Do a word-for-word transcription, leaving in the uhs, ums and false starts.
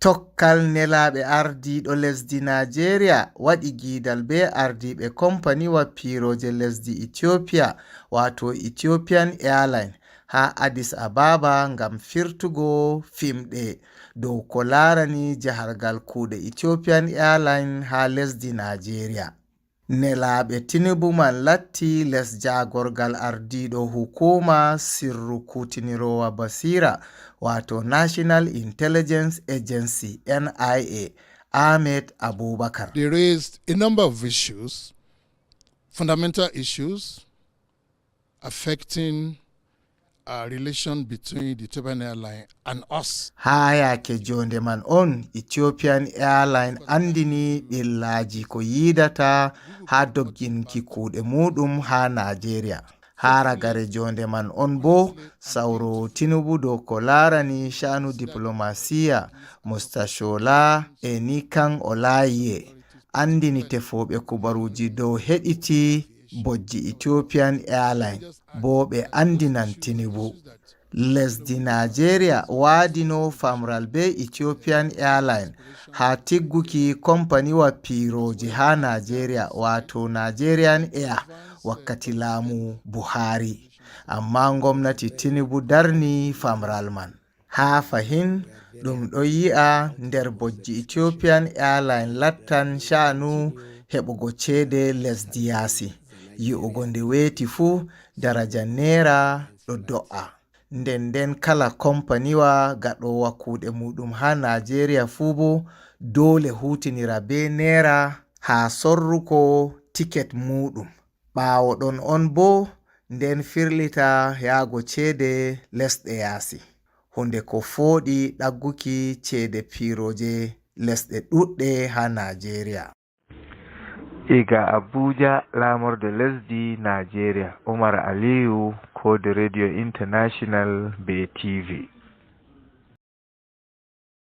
Tokkal nelaaɓe ardiiɗo lesdi Najeriya waɗi giidal bee ardiiɓe kompaniwa piirooje lesdi Ethiopia, waato Ethiopian Airline, haa Addis Ababa ngam firtugo fimɗe dow ko laarani jahargal kuuɗe Ethiopian Airline haa lesdi Najeriya. Nelaaɓe Tinubu man latti les jaagorgal ardiiɗo hukuuma sirru kuutiniroowa basiira, waato National Intelligence Agency, N I A, Ahmed Abubakar. They raised a number of issues, fundamental issues affecting uh, relation between the Ethiopian Airline and us. Haa yaake joonde man on, Ethiopian Airline anndini ɓillaaji ko yiidata haa dogginki kuuɗe muuɗum haa Najeriya. Haa ragare joonde man on boo, sawroowo Tinubu dow ko laarani sha'anu diplomasiya, Mustashola Enikan Olayiye, anndini tefooɓe kubaruuji dow heɗiti bojji Ethiopian Airline, boo ɓe anndinan Tinubu. Lesdi Najeriya waadino famral bee Ethiopian Airline haa tigguki kompaniwa piirooje haa Najeriya, waato Nigerian Air, wakkati laamu Buhari. Ammaa ngomnati Tinubu darni famral man. Haa fahin, ɗum ɗon yi'a nder bojji Ethiopian Airline lattan sha'anu heɓugo ceede lesdi yaasi. Yi'ugo nde weeti fuu, daraja neera ɗo do'a. Nden nden kala kompaniwa gaɗoowa kuuɗe muuɗum haa Najeriya fuu boo doole huutinira bee neera haa sorrugo tiket muuɗum. Ɓaawo ɗon on boo, nden firlita yaago ceede lesɗe yaasi. Huunde ko fooɗi ɗagguki ceede piirooje lesɗe ɗuuɗɗe haa Najeriya. Iga Abuja, laamorɗo lesdi Najeriya, Umar Aliyu, koode Radio International bee T V.